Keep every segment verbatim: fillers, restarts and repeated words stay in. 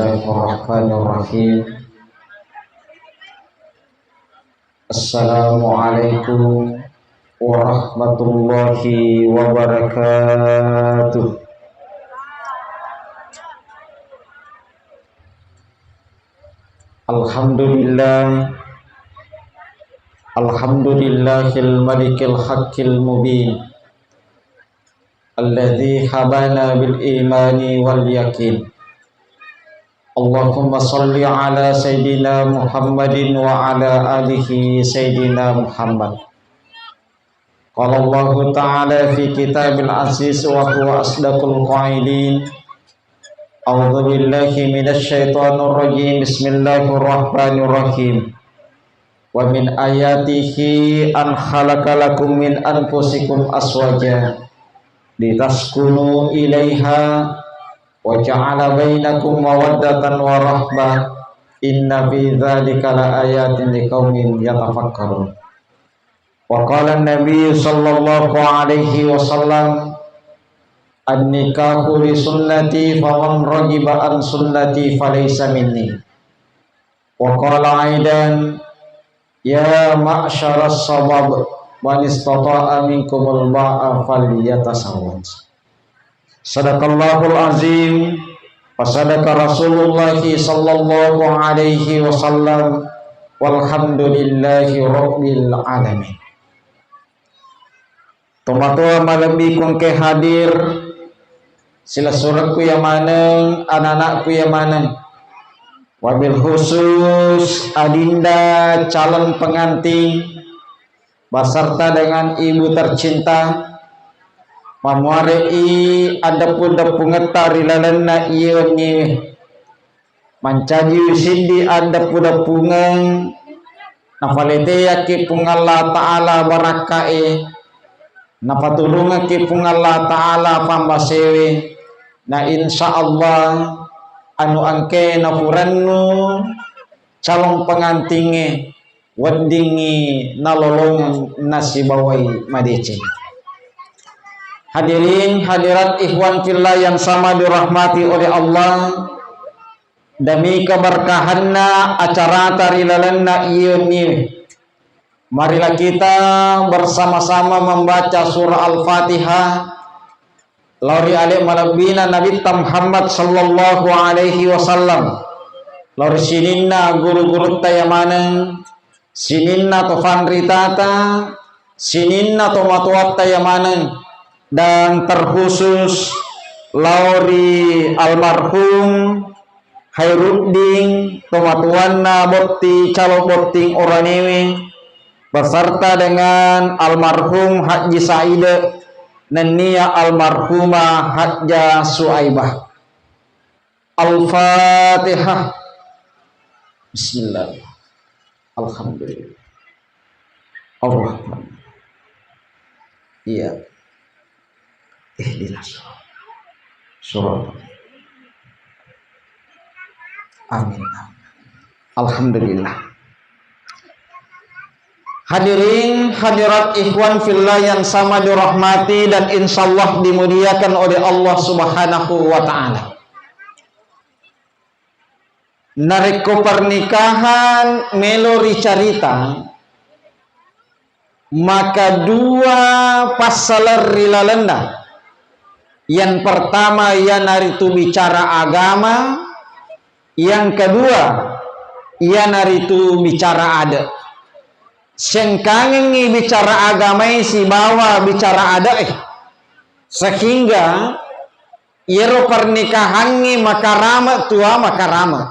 Bismillahirrahmanirrahim. Assalamualaikum warahmatullahi wabarakatuh. Alhamdulillah. Alhamdulillahil malikil haqqil mubin. Alladzi habana bil imani wal yakin. Allahumma salli ala Sayyidina Muhammadin wa ala alihi Sayyidina Muhammad. Qala Allahu ta'ala fi kitabil aziz wa huwa asdaqul qailin. A'udzu billahi minasy syaithanir rajim. Bismillahirrahmanirrahim. Wa min ayatihi an khalaqa lakum min anfusikum azwaja litaskunu ilaiha wa ja'ala bainakum mawaddatan wa rahmah, inna fi dzalika laayatin liqaumin yatafakkarun. Wa qala Nabi sallallahu alaihi wasallam, "An-nikahu li sunnati faman raghiba an sunnati falaysa minni." Wa qala aidan, "Ya ma'syaras sabab, man istata'a minkumul ba'a falyatasawwaj." Sadaqallahul azim, wa sadaqa Rasulullah sallallahu alaihi wasallam, walhamdulillahi rabbil alamin. Tomatoa malebbiku engke hadir, silessurekku iya maneng, ananakku iya maneng. Wabil khusus adinda calon pengantin beserta dengan ibu tercinta, mamuare'i addeppu-deppungetta ri lalenna iye wenniwe. Mancajiwi siddi addeppu-deppungeng, nafaleteyakki Puang Allah Ta'ala barakka'e, napaturungekki Puang Allah Ta'ala pambasewe, na insya Allah anu engke nafurennu calon pengantingnge weddingngi nalolongeng nasibawai madeceng. Hadirin hadirat ikhwan fillah yang sama dirahmati oleh Allah, demi keberkahanna acarata ri lalenna iye wenniwe, marilah kita bersama-sama membaca surah Al-Fatihah lao ri ale malebbina Nabitta Muhammad sallallahu alaihi wasallam, lao ri sininna guru-gurutta iya maneng, sininna to fanritata, sininna to matoatta iya maneng, dan terkhusus lao ri almarhum Khairuddin, tomatoanna Botti, Calo Botting Oranewe, beserta dengan almarhum Haji Saide, nennia almarhumah Hajjah Suaibah. Al-Fatihah. Bismillah. Alhamdulillah. Ar-Rahman. Iya. Ihdinas siratal. Amin. Alhamdulillah. Hadirin hadirat ikhwan fillah yang sama dirahmati dan insyaallah dimuliakan oleh Allah Subhanahu wa taala. Narekko pernikahan melo ricarita, maka dua passaleng ri lalenna. Yang pertama iyanaritu bicara agama, yang kedua iyanaritu bicara ade. Sengkangengngi bicara agamae sibawa bicara ade'e, sehingga iyaro pernikahangnge makarame tua makarame.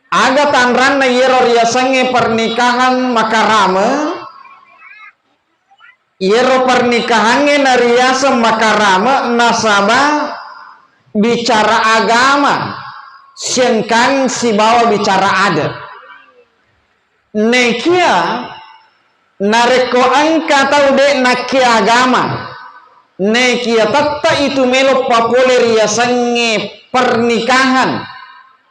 Aga tanranna iyaro riasengnge pernikahan makarame? Iyaro pernikahangnge nariaseng makarame nasaba bicara agama siengkang sibawa bicara adat. Nekia narekko engka tau de' nakkia agama, nekia tette itu melo papole riasengnge pernikahan,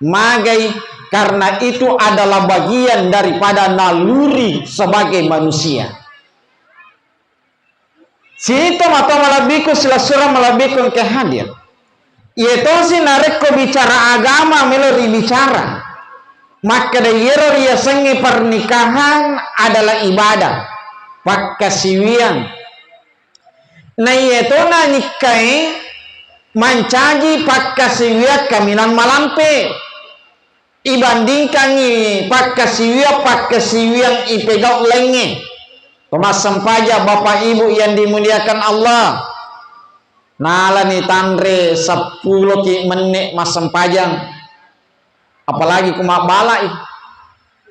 magai, karena itu adalah bagian daripada naluri sebagai manusia. Sininna tomatoa malebbiku, silessureng malebbiku engka hadir. Iye tosi narekko bicara agama melo ribicara, makkeda iyero riyasengnge pernikahan adalah ibadah, pakkasiwiang. Na iye tona nikkae mancaji pakkasiwiang kaminang malampe. Ibandingkangngi pakkasiwiang-pakkasiwiang ipegau laingnge. Pemassempajang Bapak Ibu yang dimuliakan Allah. Nalani tanre seppulo ki menne massempajang. Apalagi ku mabbalai,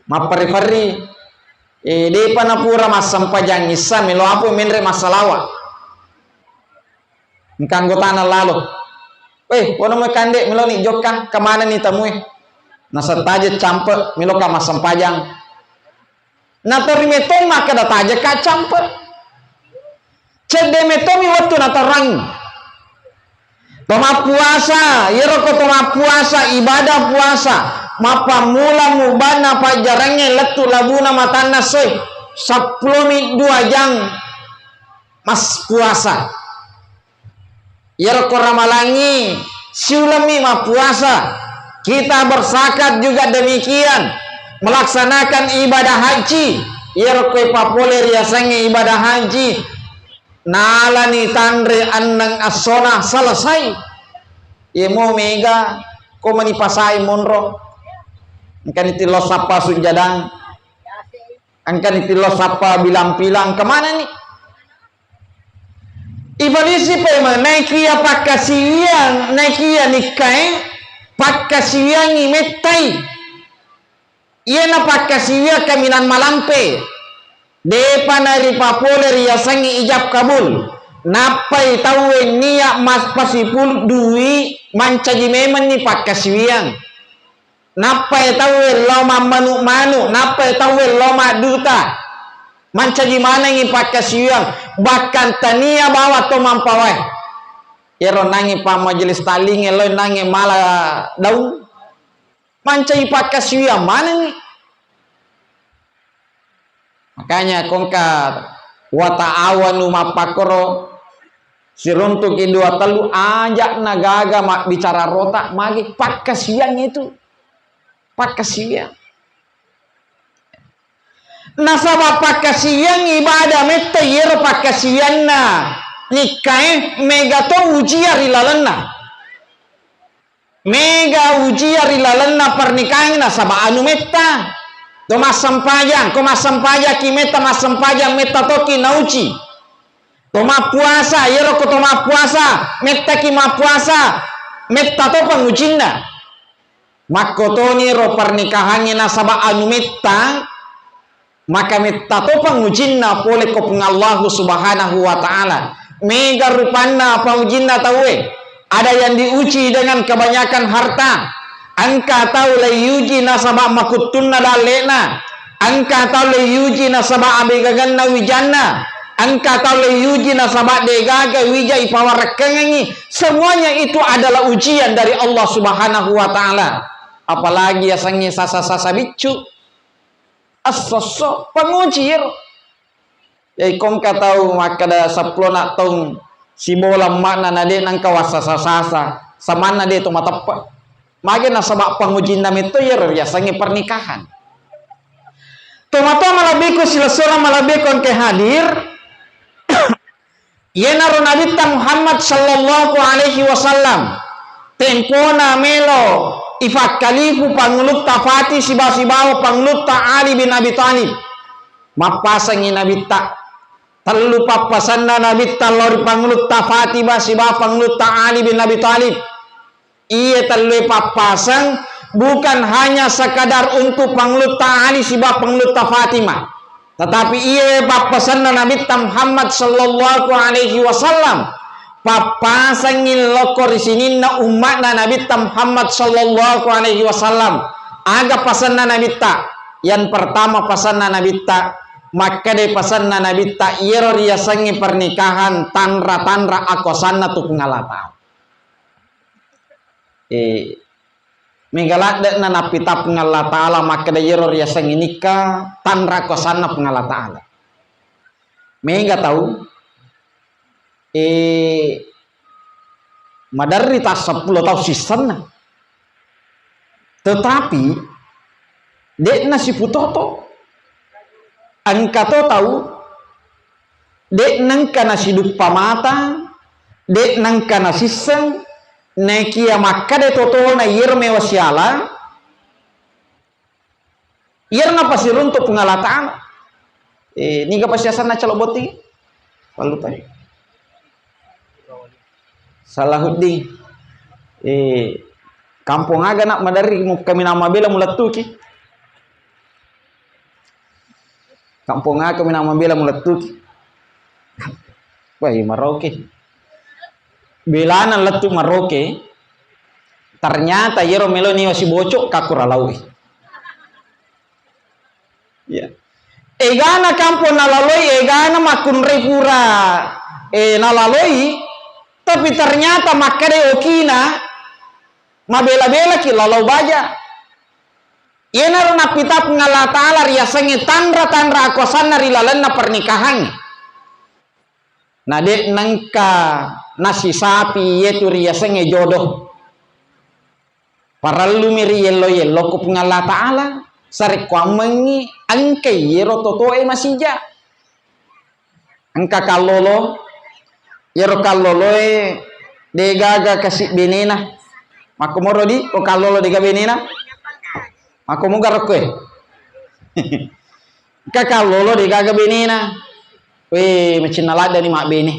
mapperri-perri. Eh, depa napura massempajang issa, melo apa menre massalawa. Engka anggotana lalo. "Weh, kono mo kande, meloni jokka, kemana ni tamue?" Nasettaje campe, meloka massempajang. Natori metong makkeda tajeka campe. Cedde metomi wettu natarang. Tomappuasa, iyero ko tomappuasa, ibadah puasa, mappammula mubanna pajjarangnge lettu labuna matanna soe, seppulomi dua jang mas puasa. Iyaro ko ramalangngi siulemmi mappuasa. Kita berzakat juga demikian, melaksanakan ibadah haji. Iyaro ko ipapole riasengnge ibadah haji, nalani tanre enneng essona selesai. Yemo mega ko mani pasai monro. Engkani tillo sappa sujjadang. Engkani tillo sappa bilang-pilang, kemanani? Ibalisi pemeng, naikia pakkasiwiang, naikia nikkae, pakkasiwiangngi mettai. Iyena pakkasiwiang kaminang malampe. Depa naripapole riasengngi ijab kabul. Nappai tauwe nia mas pasipul dui mancaji memenni pakkasiwiang. Nappai tauwe lao mammanu-manu, nappai tauwe lao madduta. Mancaji manengngi pakkasiwiang, bahkan tania bawang to mampawae. Iyaro nangnge pa majelis taklingnge lao nangnge mala daung. Mancaji pakkasiwiang manengngi. Makanya kongka wa ta'awanu mappakkoro siruntuki dua tellu aja nagaga mabbicara rota magi pakkasiwiang itu. Pakkasiwiang. Nasaba pakkasiwiang ibadah metta iyero pakkasiwianna nikkae mega to ujian ri lalenna. Mega ujian ri lalenna pernikahan nasaba anu metta. To massempajang, ko massempajangki metta, massempajang metta toki nauji. To mappuasa, iyaro ko to mappuasa, mettaki mappuasa, metta to pangujinna. Makkotoni ro pernikahangnge nasaba anu metta, maka metta to pangujinna pole ko Puang Allahu Subhanahu wa Ta'ala. Mega rupanna pangujinna tauwe. Ada yang diuji dengan kebanyakan harta. Engka tau leiuji nasaba makuttunna dalle'na. Engka tau leiuji nasaba abegaganna wijanna. Engka tau leiuji nasaba degaga wija ipawarekkengengi. Semuanya itu adalah ujian dari Allah Subhanahu wa Ta'ala. Apalagi yasengnge sasa-sasa biccu. Esso-esso, panguji ero. Jadi kongka tau makkeda seppulo na taung sibola emma'na na de nengka wassasa-sasa, samanna de to mateppe. Mage nasaba pangujinna metto iyaro riasengnge pernikahan. Tomatoa malebbiku silessureng malebbiku engke hadir, Iyanaro Nabitta Muhammad sallallahu alaihi wasallam, tempona melo ifakkalifu Pangulutta Fati siba-, sibawa Pangulutta Ali bin Abi Thalib. Mappasengngi Nabitta. Tellu pappasenna Nabitta lao ri Pangulutta Fatimah sibawa Pangulutta Ali bin Abi Thalib. Iye tellue pappaseng bukan hanya sekadar untuk Pangulutta Ali siba Pangulutta Fatimah, tetapi iye pappasenna Nabitta Muhammad sallallahu alaihi wasallam pappasengngi lokko ri sininna umma'na Nabitta Muhammad sallallahu alaihi wasallam. Aga pasenna Nabitta? Yang pertama pasenna Nabitta, makkeda pasenna Nabitta, iyero riasengnge pernikahan tanra-tanra akuasanna tu Puang Allah Ta'ala. Eh, mega ladde'na nappitapung Allah Ta'ala makkeda iyero riasengnge nikka tanra kuasanna Puang Allah Ta'ala. Mega tau, eh, Maderri ta seppulo taung sissenna. Tetapi, de'na siputoto. Engka to tau, de'na engka nasiduppa mata, de'na engka nasisseng, naekia makkeda totona iyero mewa siala, iyero napasiruntu Puang Allah Ta'ala. Eh, niga pasiasanna Calo Botting? Pallupai. Salahuddin. Eh, kampong aga nak maderri mu-, kaminang mabela mulettuki? Kampong aga kaminang mabela mulettuki? Wah, iya Maroke. Belana lettu Maroke, ternyata iyero melo niwa sibocok, kakkura laui. Ya. Egana kampong nalaloi, egana makkunrai pura, eh, nalaloi, tapi ternyata makkeda okina, mabela-belaki lalau baja. Iyanaro nappitapung Allah Ta'ala riasengnge tanra-tanra akuasanna ri lalenna pernikahangnge. Na de' nengka nasisapi iyetu riasengnge jodoh. Parellumi riyello-yello ko Puang Allah Ta'ala, sarekko ammengngi engka iyero totoe masija. Engka kallolo, iyero kalloloe degaga kasi benena. Makkomoro di, ko kallolo dega benena? Makkomoga rokkoe? Engka kallolo degaga benena. We, macinna laddani mabbene.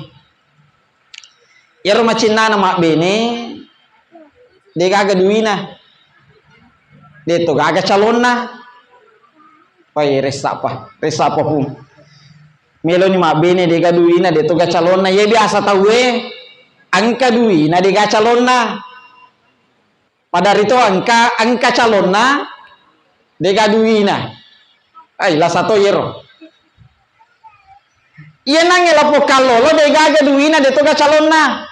Iyaro macinnana mabbene, degaga duina. De'to gaga calonna. Wai, ressapa, ressapa pung. Meloni mabbene dega duina, de'to ga calonna. Ye biasa tauwe, engka duina, dega calonna. Pada rito engka, engka calonna, dega duina. Ai, lasa to yero. Iya nangnge lapong kallolo, degaga duina, de'to ga calonna.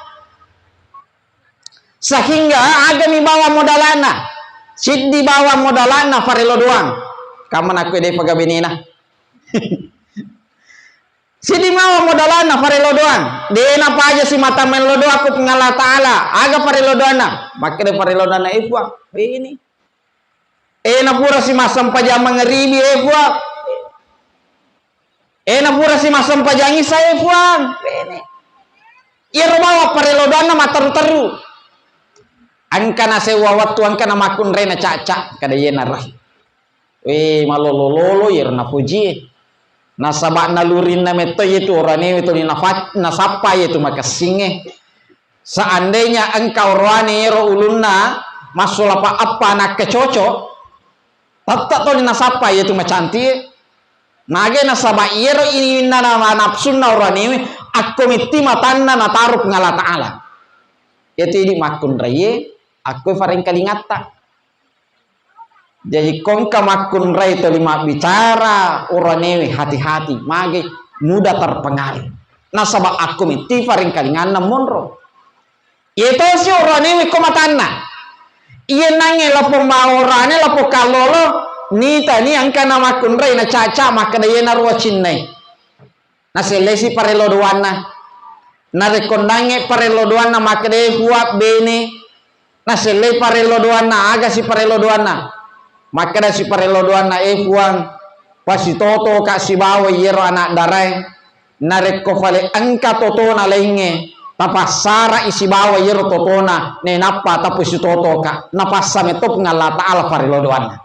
Sehingga agami bawang modalana, siddi bawang modalana farelo doang. Kamma nakkue de'pa ga benena. Siddi bawang modalana farelo doang. De'na paja simata mello doang ko Puang Allah Ta'ala. Aga farelo doanna? Makkeda farelo doanna, eh Puang, bene. Eh, napura simassempajang mangeribi, eh Puang. Eh, napura simassempajang isa, eh Puang. Bene. Iyaro bawang farelo doanna matteru-teru. Engka nasewa wettu, engka namakkunrai nacaca, kada iyena rai. We, malolo-lolo iyero napojie. Nasaba nalurinna metto iyetu oranewe tuli nafa-, nasappa iyetu makessingnge. Seandainya engka oroane iyero ulunna massulapa eppa nakkecoco, tette toni nasappa iyetu macantie. Mage nasaba iyero ininna nama napsunna oranewe, akko mitti matanna nataro Puang Allah Ta'ala. Iyetu idi makkunraie, akko farengkalingatta. Jaji, kongka makkunrai toli mabbicara, oranewe hati-hati, mage mudah terpengaruh. Nasaba akko mitti farengkalinganna monro. Iye tosi oranewe ko matanna. Iye nangnge lapong baorane, lapong kallolo, nitani engkana makkunrai nacaca makkeda iye naruwa cinnai. Nasellesi parello doanna. Narekko nangnge parello doanna, makkedai Puang bene. Nasellei parello doanna, aga si parello doanna? Makkeda si parello doanna, eh Puang, pasitotoka sibawa iyero anak darae. Narekko fale engka totona laingnge, tapassara'i sibawa iyero totona, nainappa tapasitotoka. Napassa metto Puang Allah Ta'ala parello doanna.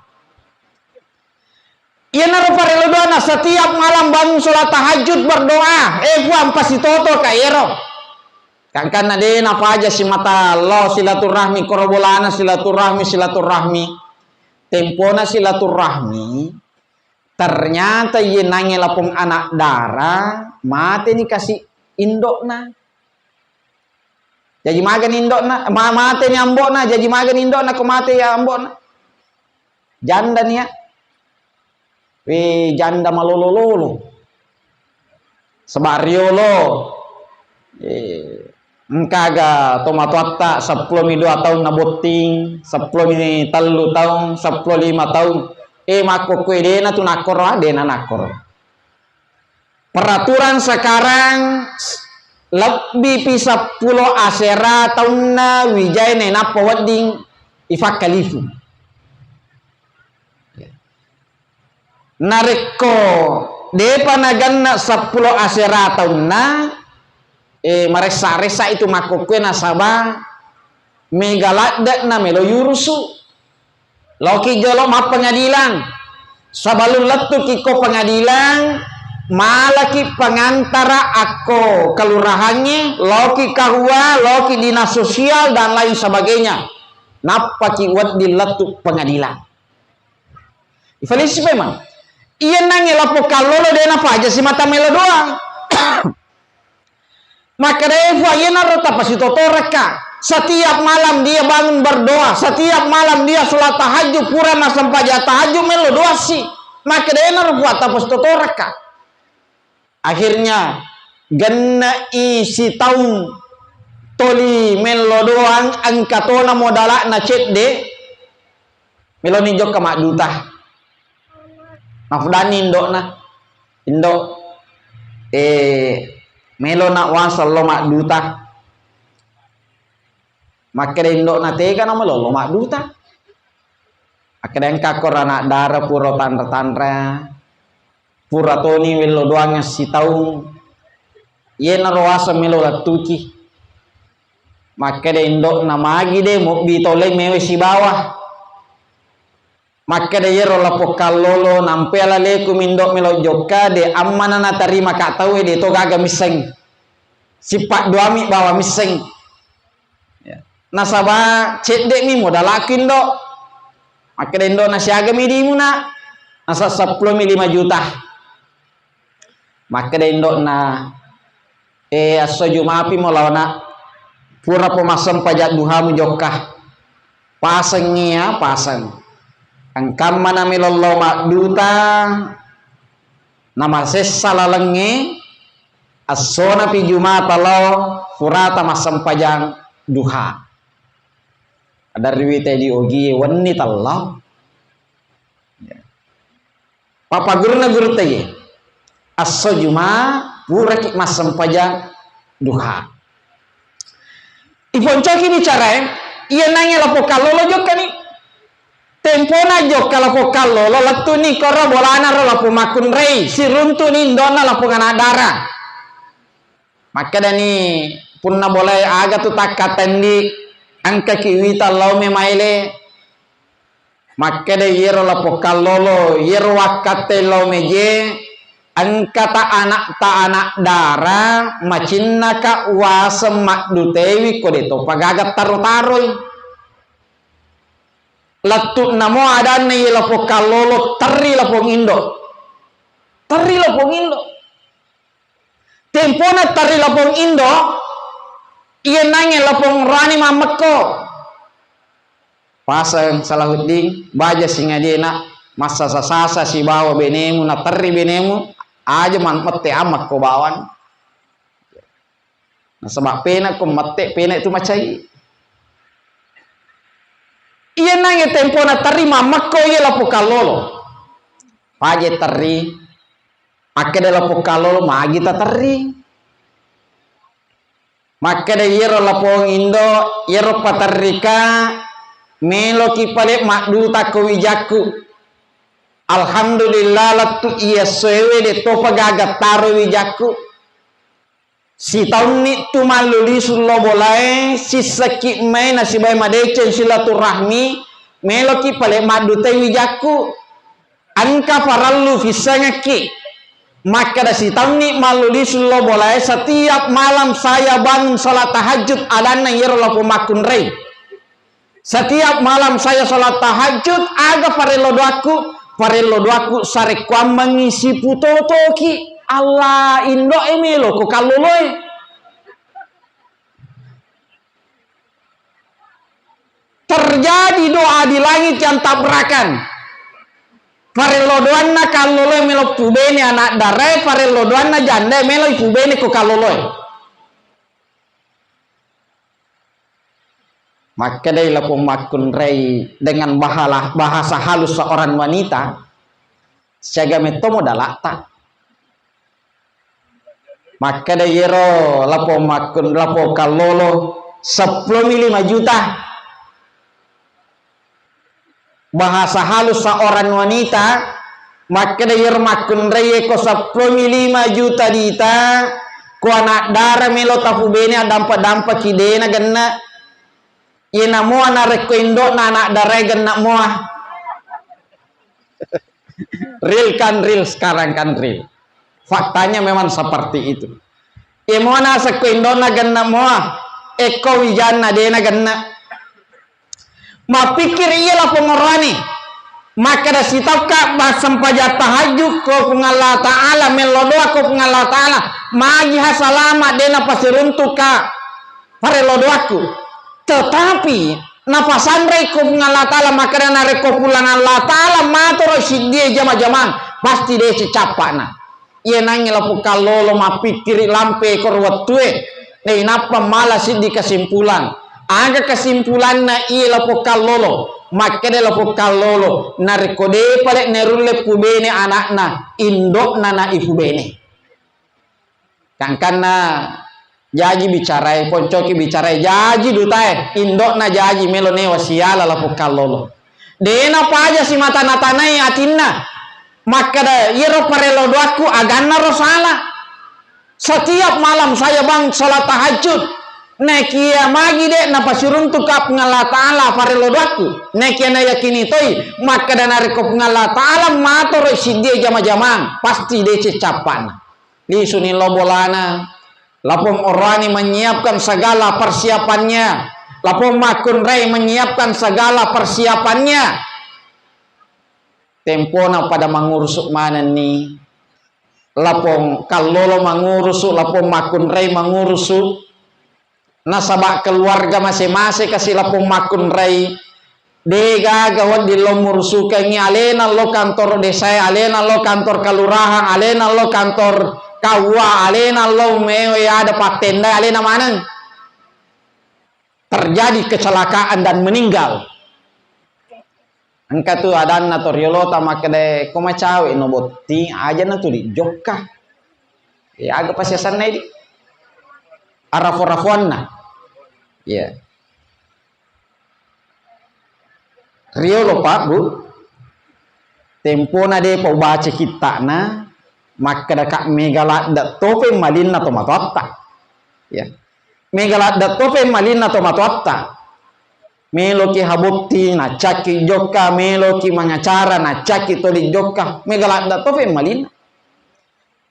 Iyanaro parello doanna, setiap malam bangun sholat tahajud berdoa, eh Puang, pasitotoka iyero. Gangkanna de napaja simata lao silaturahmi, koro bolana silaturahmi, silaturahmi. Tempona silaturahmi, ternyata iye nangnge lapong anak dara, mateni kasi indo'na. Jaji magani indo'na, ma-, mateni ambo'na, jaji magani indo'na ko mate ya ambo'na. Janda nia. We, janda malolo-lolo. Saba riolo, eh, engkaga tomatoatta seppulo mi dua taung nabotting, seppulo mi tellu taung, seppulo lima taung. Eh, makkokkoe dena tu nakkoro, ah, dena nakkoro. Peraturan sekarang, lebbipi seppulo asera taunna wijae nainappa wedding ifakkalifu. Narekko depa nagenna seppulo asera taunna, eh, maressa-ressa itu makkokkoe nasaba mega ladde na melo yurusu. Loki jolo mappengadilan. Sebelum lettuki ko pengadilan, malaki pengantara akko kelurahannya, loki kahua, loki dinas sosial dan lain sebagainya. Nappaki wedding lettu pengadilan. Ifalisi memang. Iya nangnge lappo kallolo de napaja simata melo doang. Makkedai Puang, iyanaro tapasitotorekka. Setiap malam dia bangun berdoa, setiap malam dia sholat tahajud, pura massempajang tahajud, mello doassi. Makkedai iyanaro Puang tapasitotorekka. Akhirnya, genne'i sitaung toli mello doang, engka tona modala'na cedde, meloni jokka madduta. Nafudanni indo'na, "Indo, eh, melo na waseng lo madduta." Makkeda indo'na, "Tega na melo lo madduta?" Makkeda, "Engka ko anak dara pura tanra-tanra, pura toni wello doang sitaung. Iyenaro waseng melo lettuki." Makkeda indo'na, "Magi de mobbi tolai mewe sibawa." Makkeda iyero lapong kallolo, "Nampai alaleku mindo melo jokka, de ammana natarima ka tauwe, de to gaga misseng. Sippa duami bawa misseng." Ya. Nasaba cedde'mi modalaku indo. Makkeda indo'na, "Siagami dimu, Nak?" Nasa, "Seppulomi lima juta." Makkeda indo'na, "Eh, esso Jumapi mo laona. Purapo massempajang duhamu jokka. Pasengngi ya, paseng. Engkamma na melo lao madduta, namasessa lalengnge, essonapi Jumata lao purata massempajang duha." Adarri wita di ogie wenni tellau. Ya. Papaguruna gurutta ye, esso Juma puraki massempajang duha. Iponcoki bicarae, iya nangnge lapong kallolo jokkani. Tempona jokka lapong kallolo, lettuni koro bolana ro lapong makkunrai, siruntuni indonna lapong anak dara. Makkedani, "Punna bolae aga tu takkatendi, engkaki wita lao me maele." Makkeda iyero lapong kallolo, "Iyero wakkatte lao meje, engkata anakta anak dara, macinnaka waseng maddutewi ko de topa gaga taro-taroi." Lettu'namo adanna iye lapong kallolo, terri lapong indo. Terri lapong indo. Tempona terri lapong indo, iye nangnge lapong rani mammekko. Paseng Salahuddin, baja singadena massasa-sasa sibawa benemu, naterri benemu, aja man-, mette ammekko bawang. Nasaba pena ko mette, pena itu macai. Iye nangnge tempona terri mammekko iye lapong kallolo. Paje terri, makkeda lapong kallolo, "Magi taterri?" Makkeda iyero lapong indo, "Iyero paterrika, meloki pale madduta ko wijakku. Alhamdulillah, lettu iya essoewe de topa gaga taro wijakku. Sitaunni tu mallu lisu lao bolae, sissakki mai nasibae madeceng silaturahmi, meloki pale maddutai wijakku. Engka parellu fissengekki." Makkeda, "Sitaunni mallu lisu lao bolae, setiap malam saya bangun salat tahajud, adanna iyero lapong makkunrai. Setiap malam saya salat tahajud, aga parello doakku? Parello doakku sarekkuammengngi siputotoki." Allah, indo'e melo ko kalloloe. Terjadi doa di langit yang tabrakan. Parello doanna kalloloe melo pubene anak darae, parello doanna jandae melo ipubene ko kalloloe. Makkedai lapong makkunrai dengan bahala-, bahasa halus seorang wanita, "Siaga metto modala'ta." Makkeda yero lapong makkun-, lapong kallolo, seppulomi lima juta. Bahasa halus seorang wanita, makkeda yero makkunrai ko seppulomi lima juta dita, ko anak dara melo tapubene addampa-dampaki dena genna. Yena moa narekko indokna anak darae genna moa. Real kan real, sekarang kan real. Faktanya memang seperti itu. Ye moa nasekko indona genna moa, ekko wijanna dena genna. Mappikkiri iya lapong oroane. Makkeda sitauka massempajang tahajud ko Puang Allah Ta'ala, mello doa ko Puang Allah Ta'ala, magi ha salama dena pasiruntuka parello doakku. Tetapi napasanrei ko Puang Allah Ta'ala, makkeda narekko Puang Allah Ta'ala matoro siddie jama-jamang, pasti deceng cappa'na. Iye nangnge lapong kallolo mappikkiri lampe koro wettue, nainappa mala siddi kesimpulan. Aga kesimpulanna iye lapong kallolo? Makkeda lapong kallolo, narekko depa le nerulle pubene anakna, indokna na ipubene. Gangkanna jaji bicarai, poncoki bicarai, jaji dutae, indokna jaji melo newa siala lapong kallolo. Dena paja simata natanai atinna. Makkeda, iyaro parello doakku aganna ro sala. Setiap malam saya bang salat tahajud. Nekia magi de napasiruntuk ka Puang Allah Ta'ala parello doakku. Nekia nayakini toi, makkeda narekko Puang Allah Ta'ala matoro siddie jama-jamang, pasti deceng cappa'na. Lisuni lao bolana. Lapong oroane menyiapkan segala persiapannya. Lapong makkunrai menyiapkan segala persiapannya. Tempona pada mangurusu manenni. Lapong kallolo mangurusu, lapong makkunrai mangurusu. Nasaba keluarga mase-mase kasi lapong makkunrai. Degaga wedding lo murusukengngi, alena lo kantor desae, alena lo kantor kelurahan, alena lo kantor K U A, alena lo mewe ada pattendae, alena maneng. Terjadi kecelakaan dan meninggal. Engka tu adanna to riolota makkeda, ko macawe no botting, aja na tu dijokka. Ya, aga pasiasanna idi. Arafo-rafoanna. Ya. Riolo, Pak, Bu, tempona depa ubaca kitta'na, makkeda ka mega ladde tope malinna to matoatta. Ya. Mega ladde tope malinna to matoatta. Meloki habotting, naccakki jokka, meloki mangacara, naccakki toli jokka. Mega ladde tope malinna.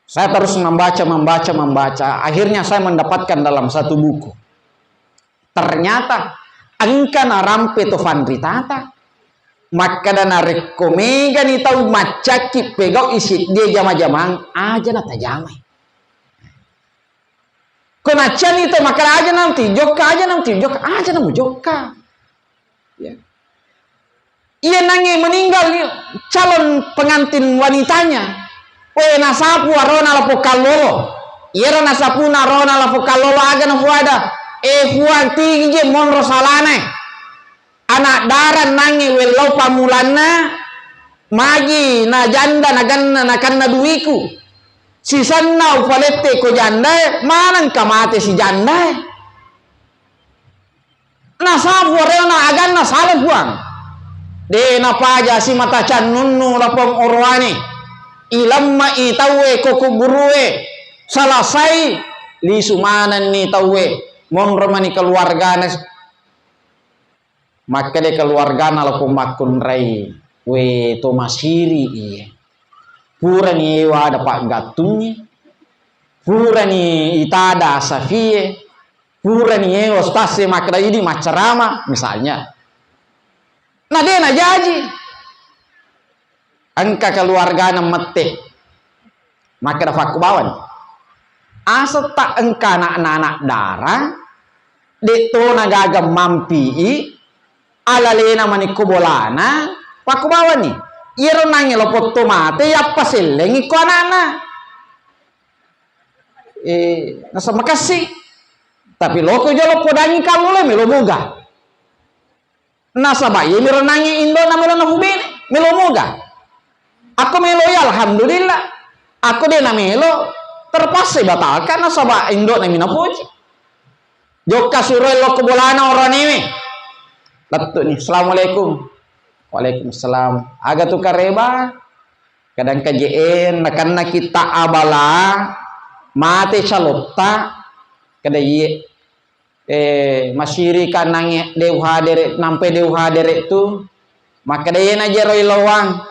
Saya terus membaca, membaca, membaca. Akhirnya saya mendapatkan dalam satu buku. Ternyata engka narampe to fanritata. Makkeda narekko megani tau maccakki pegau i siddie jama-jamang, aja natajamai. Ko naccani to makkeda aja nanti jokka, aja nanti jokka, aja namu jokka. Ya. Iya nangnge meninggal calon pengantin wanitanya. We nasapu arona lapong kallolo. Iyaro nasapuna arona lapong kallolo aga nafuada. Eh, Puang, tigi je monro salana. Anak dara nangnge wellau pammulanna, magi na janda naganna nakanna duiku. Sisenna upalette ko jandae, manengka mate si jandae. Nasapu areona aganna sala Puang. De napaja simata cannunnu lapong oroane. Ilamma i tauwe ko kuburue. Salasai lisu manenni tauwe. Monro mani keluargana. Makkeda keluargana lapong makkunrai, we to masiri iye. Purani ewa ada paggattungngi, purani itada asafie, purani ewa ustasse makkeda idi maccarama, misalnya. Na de najaji. Engka keluargana mette. Makkeda fakkubawani. Asetta engka anak-anak dara, de tona gaga mampi'i, alalena manikko bolana, fakkubawani. Iyaro nangnge lopotto mate, yappa sellengi ko anakna. Eh, nasa makassi. Tapi loko jolo podangi kallolo melo moga. Nasaba iye miro nangnge indona melo napubene, melo moga. Akko melo ya alhamdulillah. Akko de namelo, Terpaksa ibatalkan nasaba indo'na mi napoji. Jokka suroi lokko bolana oroanewe. Lettu'ni, "Assalamualaikum." "Waalaikumsalam. Aga tu kareba?" Kadang kaje'e, nakenna kita abala, mate calotta, kada iye. Eh, masiri kanangnge de uhadere, nampai de uhadere tu. Makkeda, "Iyena jero ilowang."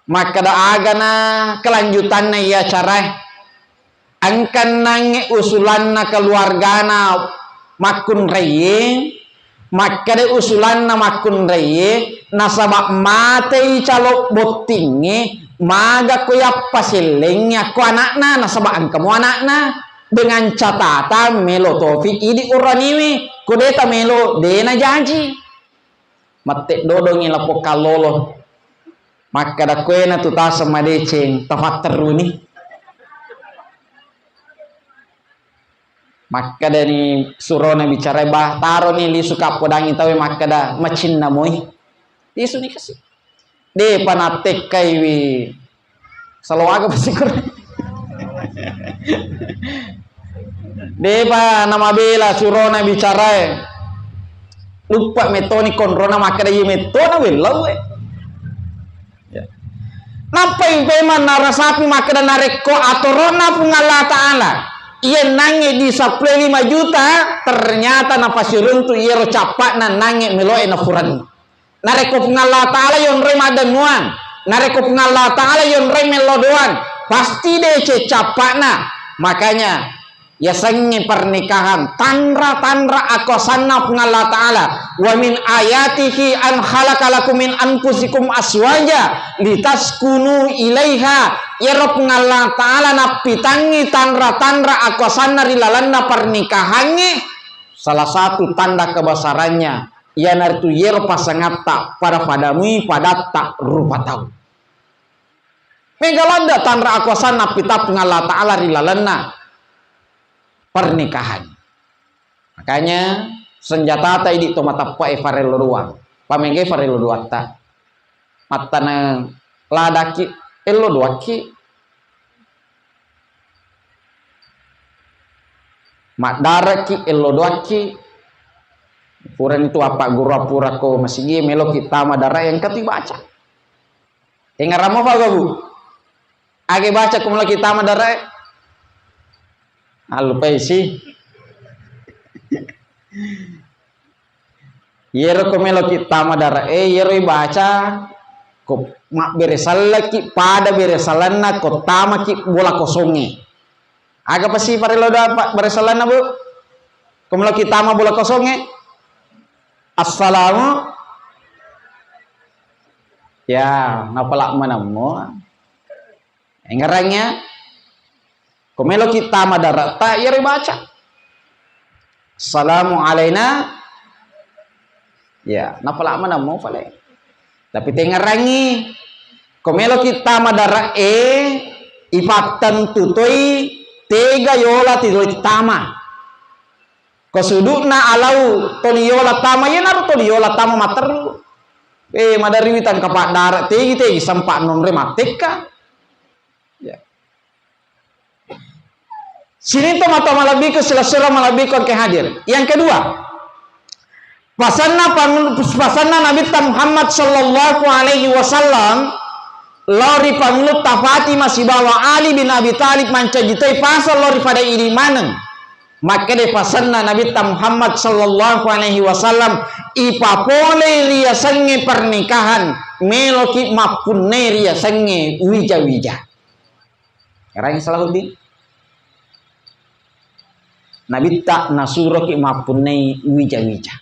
Makkeda, "Agana kelanjutanna iya acarae?" Engkannangnge usulanna keluargana makkunraie, makkeda usulanna makkunraie, nasaba matei calo bottingnge, maga ko yappasellengngi akko anakna, nasaba engkamo anakna, dengan catatan melo tofi idi uraniwi, ko de tamelo, de najaji. Mette dodongi lapong kallolo. Makkeda, "Koena tu taseng madeceng, tafatteruni." Makkedani surona bicara, "Bah, taroni lisu kappodangi tauwe makkeda macinna moi." Lisuni kasi. Depa nattekkaiwi. Salowaga pasti kurang. Depa namabela surona bicarae. Luppa metoni konrona makkeda, "Iya metona wellau e." Ya. Nappai memang narasapi makkeda, narekko atoronna Puang Allah Ta'ala, iya nangnge di seppulo lima juta, ternyata napasiruntu iyaro cappa'na nangnge meloe nafuranni. Narekko Puang Allah Ta'ala yonroi maddennuang, narekko Puang Allah Ta'ala yonroi mello doang, pasti deceng cappa'na. Makanya, yasengnge pernikahan, tanra-tanra akuasanna Puang Allah Ta'ala. "Wa min ayatihi an khalaqa lakum min anfusikum aswaja litaskunu ilaiha." Iyaro Puang Allah Ta'ala nappitangngi tanra-tanra akuasanna ri lalenna pernikahangnge, salah satu tanda kebesarannya, iyanaritu iyero pasangatta pada-padamui padatta rupa tau. Mega ladde tanra akuasanna appitappunga Allah Ta'ala ri lalenna pernikahan. Makanya senjatata idi to mateppe'e farello doang. Pamega farello doatta. Mattaneng ladakki, ello doakki. Maddarakki, ello doakki. Purani tu appagguru appura ko masigi, meloki tama dara engka tu ibaca. Engarammo fa gabu. Age baca ko meloki tama dara e. Allupai si. Iyero ko meloki tama dara e, iyero ibaca ko mabbere sallaki pada bere salanna ko tamaki bola kosongnge. Aga pasi parello da pa-, bere salanna, Bu? Ko meloki tama bola kosongnge? Assalamu. Ya, napala manammo. Engerangnge, ko meloki tama darata, iyaro baca. Assalamu alaina. Ya, napala manammo pale. Tapi tengerangngi, ko meloki tama dara e, ipattentu toi tega yola tidoi tama. Ko sudu'na alau toli yola tama, iyanaro toli yola tama matteru. Eh, madariwi tangkapa dara, tegi-tegi sempa nonre mattekka. Ya. Sininto mata malebbiku, silessureng malebbiku engke hadir. Yang kedua, pasanna pangul-, pasanna Nabitta Muhammad sallallahu alaihi wasallam lao ri pangulutta Fatimah sibawa Ali bin Abi Thalib mancaji toi pasang lao ri pada idi maneng. Makkeda pasanna Nabitta Muhammad sallallahu alaihi wasallam, ipapolei riasengnge pernikahan, meloki mappunnai riasengnge wija-wija. Erangi Salahuddin? Nabitta nasuroki mappunnai wija-wija.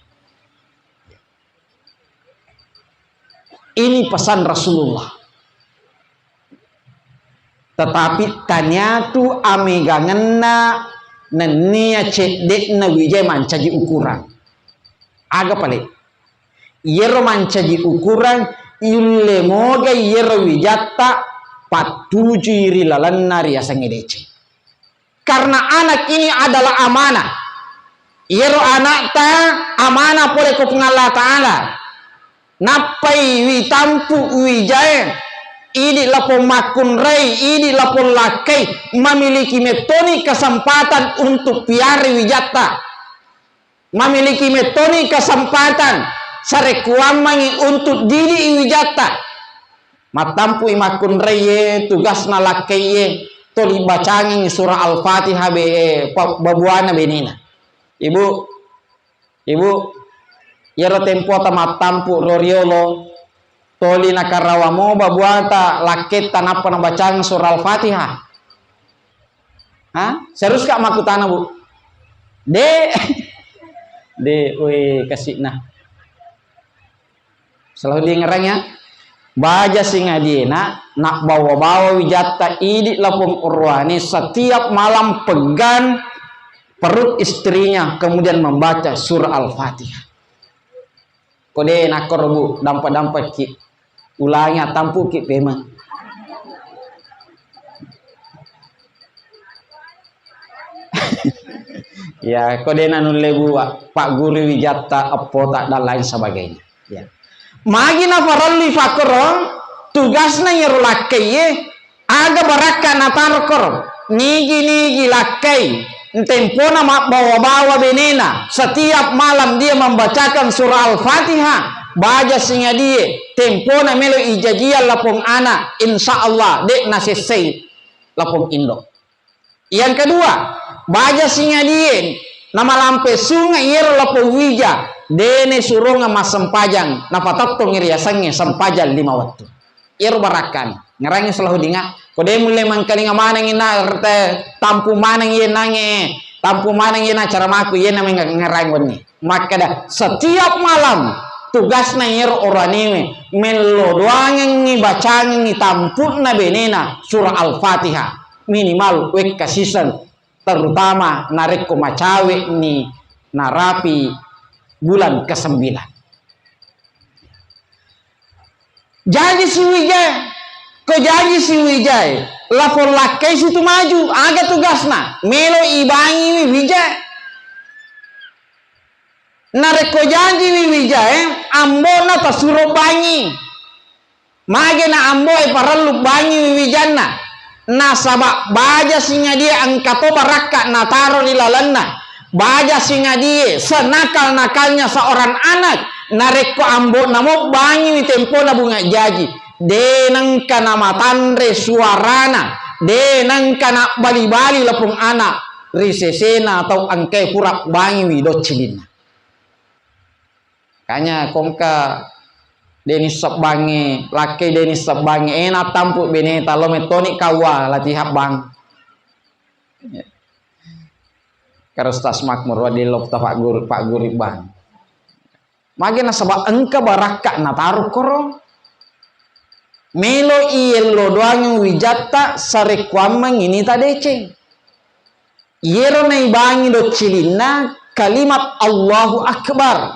Ini pesan Rasulullah. Tetapi taniatu amegangenna nennia cedde'na wijae mancaji ukuran. Aga pale? Iyaro mancaji ukuran, yulle moga iyaro wijatta pattujui ri lalenna riasengnge deceng. Karena anak ini adalah amanah. Iyaro anakta amanah pole ko Puang Allah Ta'ala. Nappai witampu wijae Idi lapong makkunrai, idi lapong lakkai, memiliki mettoni kesempatan untuk piara wijatta. Memiliki mettoni kesempatan sarekkuammengi untuk didi wijatta. Mattampu'i makkunrai ye, tugasna lakkai ye, toli bacangengi surah Al-Fatihah be, eh, pa-, babuana benena. Ibu, Ibu, iyaro tempota mattampu ro riolo, toli nakarawa mo babuata lakketta nappa nabacang surah Al-Fatihah. Ha? Serius ka makkutana, Bu? De, de, we, kasi'na. Selalu diengerang ya. Baja singadiena, nabbawa-bawa wijatta idi lapong urwane setiap malam pegang perut istrinya, kemudian membaca surah Al-Fatihah. Kode nakkoro, Bu, dampa-dampaki. Ulangi, attampuki pemeng. Ya, ko de nanulle, Bu, pagguru wijatta, eppota, dan lain sebagainya. Ya. Magi naparellu ifakkoro, tugasna iyaro lakkaiye, aga barakka nataro koro. Nigi-nigi lakkai, tempona mabbawa-bawa benena, setiap malam dia membacakan surah Al-Fatihah, baja singadie, tempona melo ijajiang lapong ana, insya Allah, de nasessai lapong indo. Yang kedua, baja singadie namalampe sunge iyaro lapong wija, dene suronga massempajang, napatettongi riasengnge sempajang lima wettu. Iyaro barakkana. Ngerangi Salahuddin, ko de mulle mangkalinga manengi na, te, tampu maneng iye nange, tampu maneng iye na caramaku iye na menga-, ngerangi wenni. Makkeda, setiap malam tugasna iyaro oranewe mello doangengngi bacangengngi tampu'na benena surah Al-Fatihah minimal wekka siseng, terutama narekko macawe'ni narapi bulan kesembilan. Jaji siwijae, ko jaji siwijae, lapong lakkai situ maju, aga tugasna? Melo ibangiwi wijae. Narekko jajiwi wijae, ambo'na tasuro bangi. Mage na ambo'e parellu bangiwi wijanna. Nasaba baja singadie engka to barakka nataro ri lalenna. Baja singadie senakal-nakalnya seorang anak, narekko ambo'na mo bangiwi tempona bunga jaji, de nengka namatanre suarana, de nengka nabbali-bali lapong ana ri sesena tau engkae pura bangiwi doccilinna. Kanya kongka deni sebbangi, lakkai deni sebbangi, ena tampu beneta lo metoni kawa latihan bang. Karo Ustaz Makmur, wadding lo ta Pak Guru, Pak Guru bang. Mage nasaba engka barakka nataro koro. Melo iyello doang wijatta sarekkuammeng ini tadeceng. Iyero naibangi doccilinna kalimat Allahu Akbar.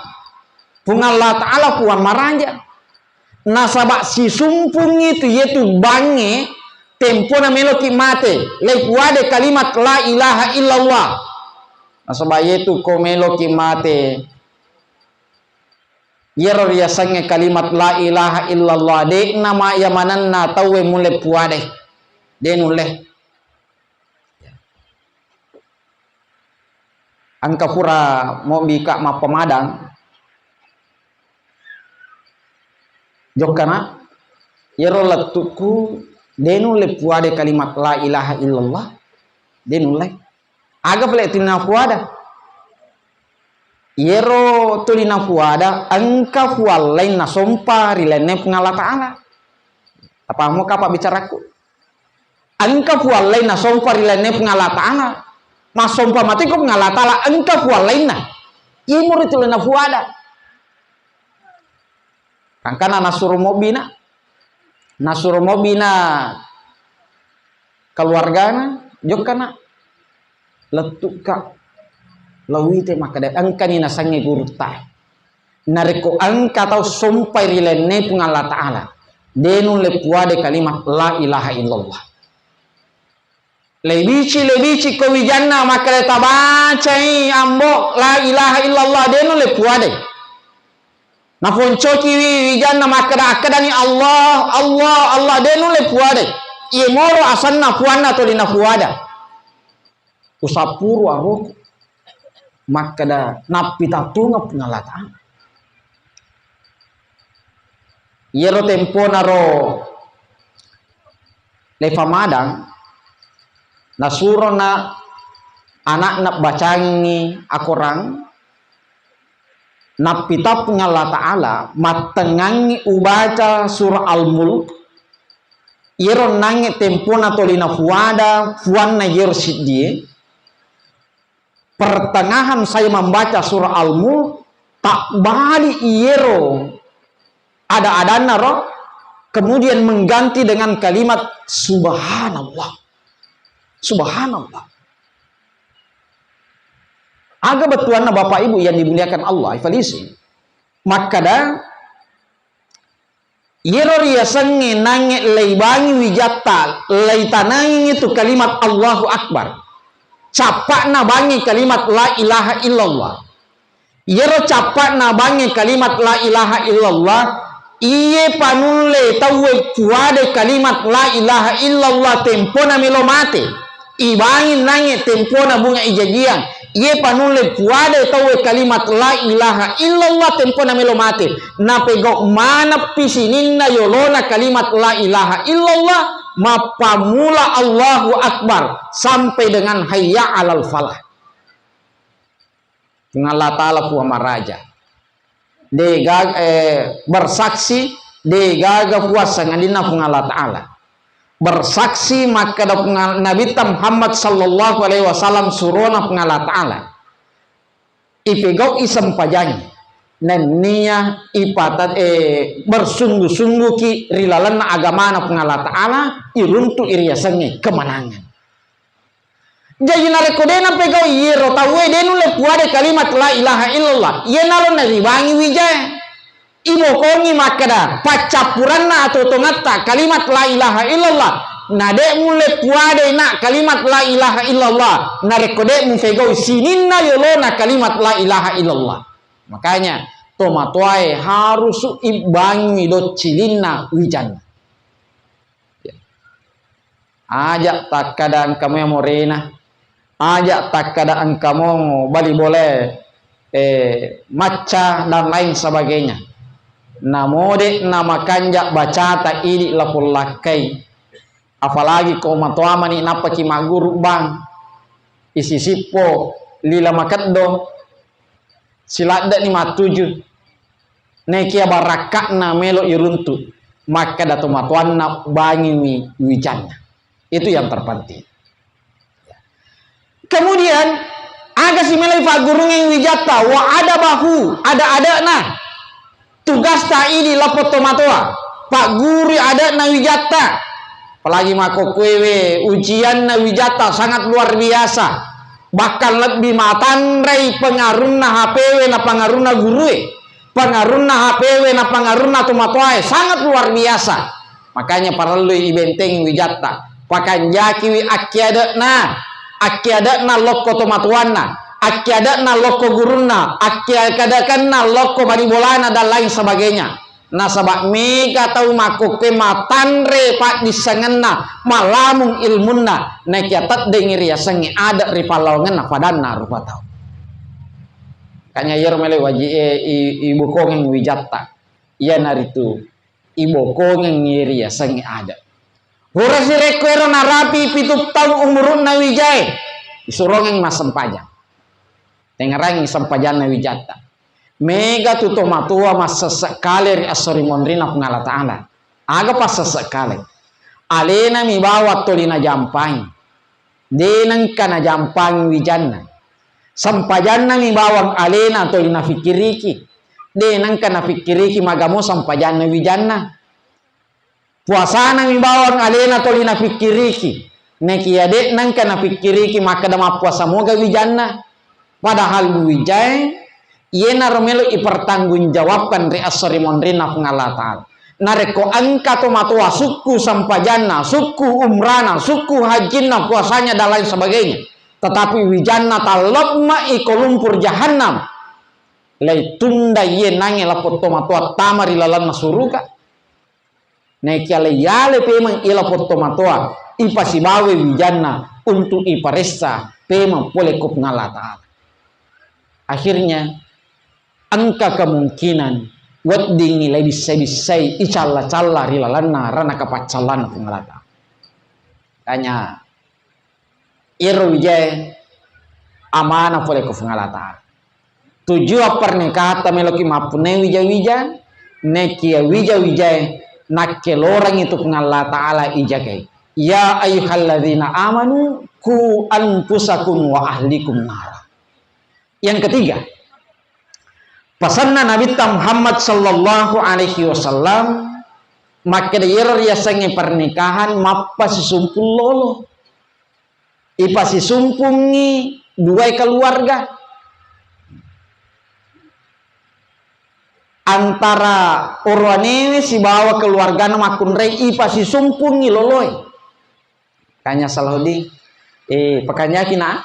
Puang Allah Ta'ala Puang maraja. Nasaba sisumpungngi tu iyetu bangnge tempona meloki mate, lei puade kalimat la ilaha illallah. Nasaba iyetu ko meloki mate, iyaro riasengnge kalimat la ilaha illallah, de'na ma iya manenna tauwe mulle puade. De nulle. Engka pura mobbika mappamadang, jokkana, iyaro lettuku de nulle puade kalimat la ilaha illallah, de nulle. Aga pale tuli nafuada? Iyaro tuli nafuada engka fuallaing nasompa ri lainna Puang Allah Ta'ala. Tapahamo kapang bicaraku? Engka fuallaing nasompa ri lainna Puang Allah Ta'ala. Massompa matiko Puang Allah Ta'ala engka fuallainna. Imuri tuli nafuada. Kangkana nasuro mobbina. Nasuro mobbina keluargana, jokkana. Lettu'ka, lawite makkeda, engkani nasengnge gurutta. Narekko engka tau sompai ri lainna Puang Allah Ta'ala, de nulle puade kalimat la ilaha illallah. Lebici, lebici ko wijanna makkeda tabacai ambo la ilaha illallah, de nulle puade. Nafoncoki wi-, wijanna makkeda, akkedani, "Allah, Allah, Allah," de nulle puadai. Iye moro asenna puanna toli napuada. Usappuru aroku. Makkeda, nappi tattungeng Puang Allah Ta'ala. Iyaro tempona ro Lefa Madang, nasurona ana'na bacangi akorang, nappitappung Allah Ta'ala, mattengngangi ubaca surah Al-Mulk, iyaro nangnge tempona toli nafuada, fuanna iyaro siddie, pertengahan saya membaca surah Al-Mulk, tabbali iyero ada-adanna ro, kemudian mengganti dengan kalimat, "Subhanallah. Subhanallah." Aga bettuanna Bapak Ibu yang dimuliakan Allah, ifalisi. Makkada, iyero riasengnge nangnge leibangi wijatta, leitanangi tu kalimat Allahu Akbar. Cappa'na bangi kalimat la ilaha illallah. Iyero cappa'na bangi kalimat la ilaha illallah, iye panulle tauwe puade kalimat la ilaha illallah tempona melo mate. Ibangi nangnge tempona bunga ijajiang. Iye panulle puade tauwe kalimat la ilaha illallah tempona melo mate. Napegau maneppi sininna yolona kalimat la ilaha illallah, mappammula Allahu Akbar sampai dengan hayya alal falah. Puang Allah Ta'ala Puang Maraja. Degaga, eh, bersaksi, degaga puang sangadinna Puang Allah Ta'ala. Bersaksi makkeda Puang Al-, Nabitta Muhammad sallallahu alaihi wasallam surona Puang Allah Ta'ala. Ipegau'i sempajangnge. Nennia ipata-, eh, bersungguh-sungguhki ri lalenna agamana Puang Allah Ta'ala, iruntu'i riasengnge kemenangan. Jaji narekko de napegau iyero tauwe, de nulle puade kalimat la ilaha illallah. Iyanaro naribangi wijae. Ibokongi makkeda, paccappuranna atau tongetta kalimat la ilaha illallah. Na de mulle puade na kalimat la ilaha illallah. Narekko de mupegau sininna yolona kalimat la ilaha illallah. Makanya, tomatoae harus ibangi doccilinna wijanna. Aja takkada engka moe morena, aja takkada engka mongo bali bolae, eh, macca dan lain sebagainya. Namode namakanja bacata idi lapong lakkai, apalagi ko matoa mani nappaki magguru bang, isi sippo, lila makeddo, siladde'ni mattuju. Nekia barakka'na melo iruntu, makkeda tomatoanna bangiwi wijanna. Itu yang terpenting. Kemudian, aga si melo ifaggurungeng wijatta, wa adabahu, ada-ada'na. Tugasta idi lapong tomatoa, paggurui ade'na wijatta. Apalagi makkokkoewe ujianna wijatta sangat luar biasa. Bahkan lebbi matanrei pengarunna H P-we na pengarunna gurue. Pengarunna H P-we na pengarunna tomatoae sangat luar biasa. Makanya parellui ibentengi wijatta. Pakanjakiwi akkiade'na, akkiade'na lokko tomatoanna, akkiade'na lokko gurunna, akkiade'kenna lokko bali bolana dan lain sebagainya. Nasaba mega tau makkokkoe matanre paddissengenna, malamung ilmunna, nakia teddengngi riasengnge ade ri pallawangenna padanna rupa tau. Makanya iyaro melo waji e, i-, ibokongeng wijatta. Iyanaritu ibokongeng riasengnge ade. Purasi rekko ero narapi pitu taung umuru'na wijae, isurongeng massempajang. Tengngerangngi sempajanna wijatta. Mega tu tomatoa massesse kale ri esso ri monrinna Puang Allah Ta'ala. Aga passesse kale? Alenami bawang toli najampangi. De nengka najampangi wijanna. Sempajanna mi bawang alena toli nafikkiriki. De nengka nafikkiriki magamo sempajanna wijanna. Puasana mi bawang alena toli nafikkiriki. Nekia de nengka nafikkiriki makkeda mappuasa moga wijanna. Padahal wijae, iyenaro melo ipertanggungjawabkan ri esso ri monrinna Puang Allah Ta'ala. Narekko engka tomatoa sukku sempajanna, sukku umrana, sukku hajjinna, puasanya, dan lain sebagainya, tetapi wijanna tallemme'i ko lumpur jahannam, Laitunda iye nangnge lapong tomatoa tama ri lalenna suruga. Naekiya laiyale pemeng iya lapong tomatoa, ipasibawa wijanna untuk iparessa pemeng pole ko Puang Allah Ta'ala. Akhirnya, engka kemungkinan weddingngi laibissa-bissai icalla-calla ri lalenna ranaka paccallanna Puang Allah Ta'ala. Tanya, iyaro wijae amanah pole ko Puang Allah Ta'ala. Tujuan pernikahatta meloki mappunnai wija-wija, nekia wija-wijae nakkelorangngi tu Puang Allah Ta'ala ijagai. Ya ayyuhalladzina amanu ku anfusakum wa ahlikum nara. Yang ketiga, pasanna Nabitta Muhammad sallallahu alaihi wasallam makkeda, iyaro riasengnge pernikahan mappasisumpung lolo. Ipasisumpungngi duae keluarga. Antara oroanewe sibawa keluargana makkunrai ipasisumpungngi loloe. Tanya Salahuddin, eh, pakanjaki na?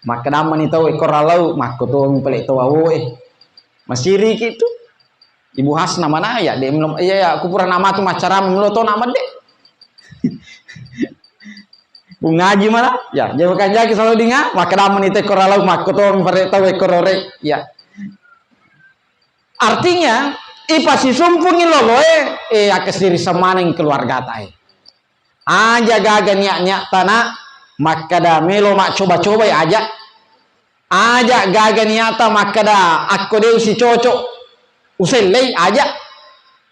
Makkedammani tau ekko ralau, makko tomi pale tau awoe. Masiriki tu. Ibu Hasna mana ya? De, iya, ya, aku pura namatu macara melo to nama de. Pungaji mana? Ya, jadi makanjaki Salahuddin, ah, makkedammani tau ekko ralau, makko tomi pale tau ekko rore. Ya. Artinya, ipasisumpungngi loloe, eh, akesiri semaneng keluargatae. Aja gaga niat-niatta na makkeda melo maccoba-cobai aja. Aja gaga niatta makkeda akko de usicocok usellei aja.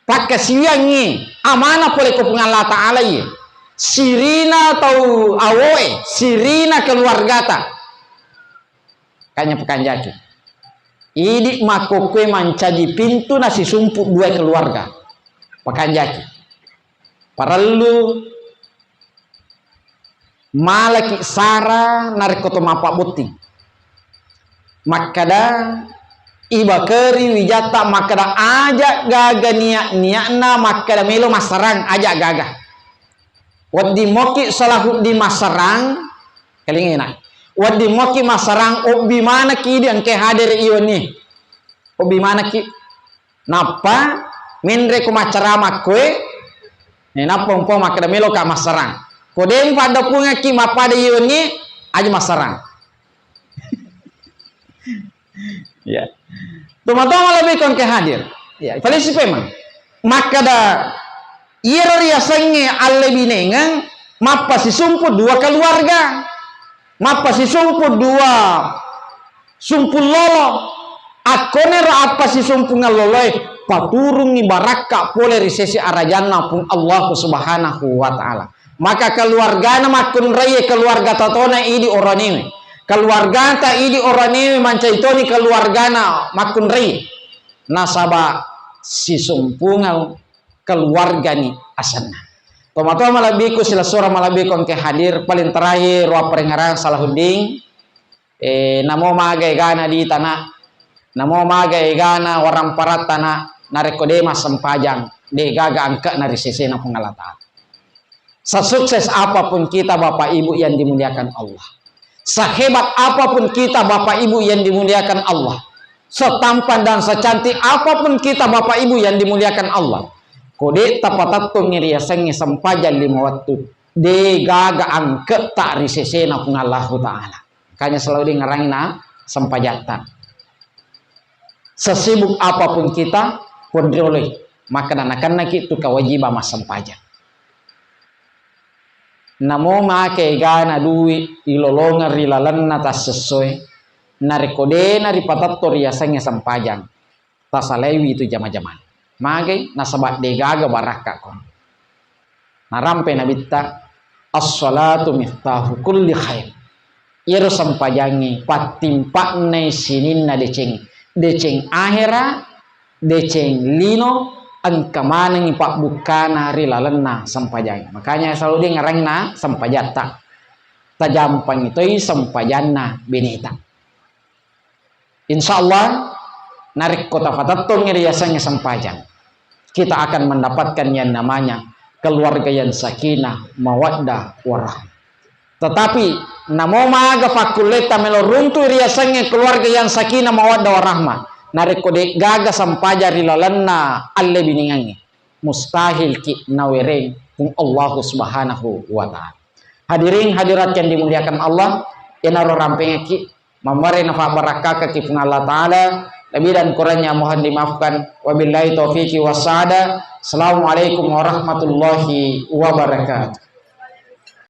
Pakkasiwiangngi amanah pole ko Puang Allah Ta'ala iye. Sirina tau awoe, sirina keluargata. Kanya pakanjaki. Idi makkokkoe mancaji pintu nasisumpu dua keluarga. Pakanjaki. Parellu malaki sara narekko to mappabbotting. Makkeda ibakeri wijatta makkeda aja gaga niat-niatna makkeda melo massarang, aja gaga. Wedding moki Salahuddin massarang, kelingina. Wedding moki massarang obbi manaki idi engke hadir iwenni. Obbi manaki. Nappa menre ko maccarama koe, eh, nappa mpo makkeda meloka massarang. Ko de mupaddepungekki mappada iwenni, aja massarang. Ya. Tomatoa malebbi ko engke hadir. Ya, palisi pemang. Makkeda iyaro riasengnge allebinengeng mappasisumpu dua keluarga. Mappasisumpu dua sumpung lolo. Akkonero appasisumpungeng loloe, paturungngi barakka pole ri sese arajanna Puang Allah Subhanahu wa Ta'ala. Maka keluargana makkunraie keluarga tatona idi oranewe. Keluargata idi oranewe mancai toni keluargana makkunraie. Nasaba sisumpungeng keluargani asenna. Tomatoa malebbiku, silessureng malebbiku engke hadir, paling terakhir wapparengngerang Salahuddin, eh, namo maga egana di tana, namo maga egana waramparatta na, narekko de massempajang, de gaga angke'na ri sesena Puang Allah Ta'ala. Sesukses apapun kita, Bapak Ibu yang dimuliakan Allah, sehebat apapun kita, Bapak Ibu yang dimuliakan Allah, setampan dan secantik apapun kita, Bapak Ibu yang dimuliakan Allah, ko de tapatettongi riasengnge sempajang lima wettu, de gaga angke'ta ri sesena Puang Allahu Ta'ala. Makanya selalu dengerangi na sempajatta. Sesibuk apapun kita, ponrioloi, maka nanakennaki tu kewajiban massempajang. Namo make egana dui ilolongeng ri lalenna tassessoe, narekko dena ripatetto riasengnge sempajang, tasalaiwi tu jama-jamang. Magai? Nasaba degaga barakka ko. Narampe Nabitta, "As-salatu miftahu kulli khair." Iyaro sempajangnge pattimpa'nai sininna deceng, deceng ahera, deceng lino, engka manengngi pabbukkana ri lalenna sempajangnge. Makanya selalu dia ngerangi na sempajatta. Tajampangi toi sempajanna beneta. Insya Allah, narekko tapatettongngi riasengnge sempajang, kita akan mendapatkan yang namanya keluarga yang sakinah, mawaddah, warahmah. Tetapi, namo maga fakkulletta melo runtu riasengnge keluarga yang sakinah, mawaddah, warahmah, narekko de'gaga sampaja ri lalenna alle biningangnge, mustahil ki nawereng Puang Allahu Subhanahu wa Ta'ala. Hadirin hadirat yang dimuliakan Allah, iyanaro rampengekki, mammare nafabbarakkakki Puang Allah Ta'ala, lebih dan kurangnya mohon dimaafkan. Wabillahi taufiqi wasada. Assalamualaikum warahmatullahi wabarakatuh.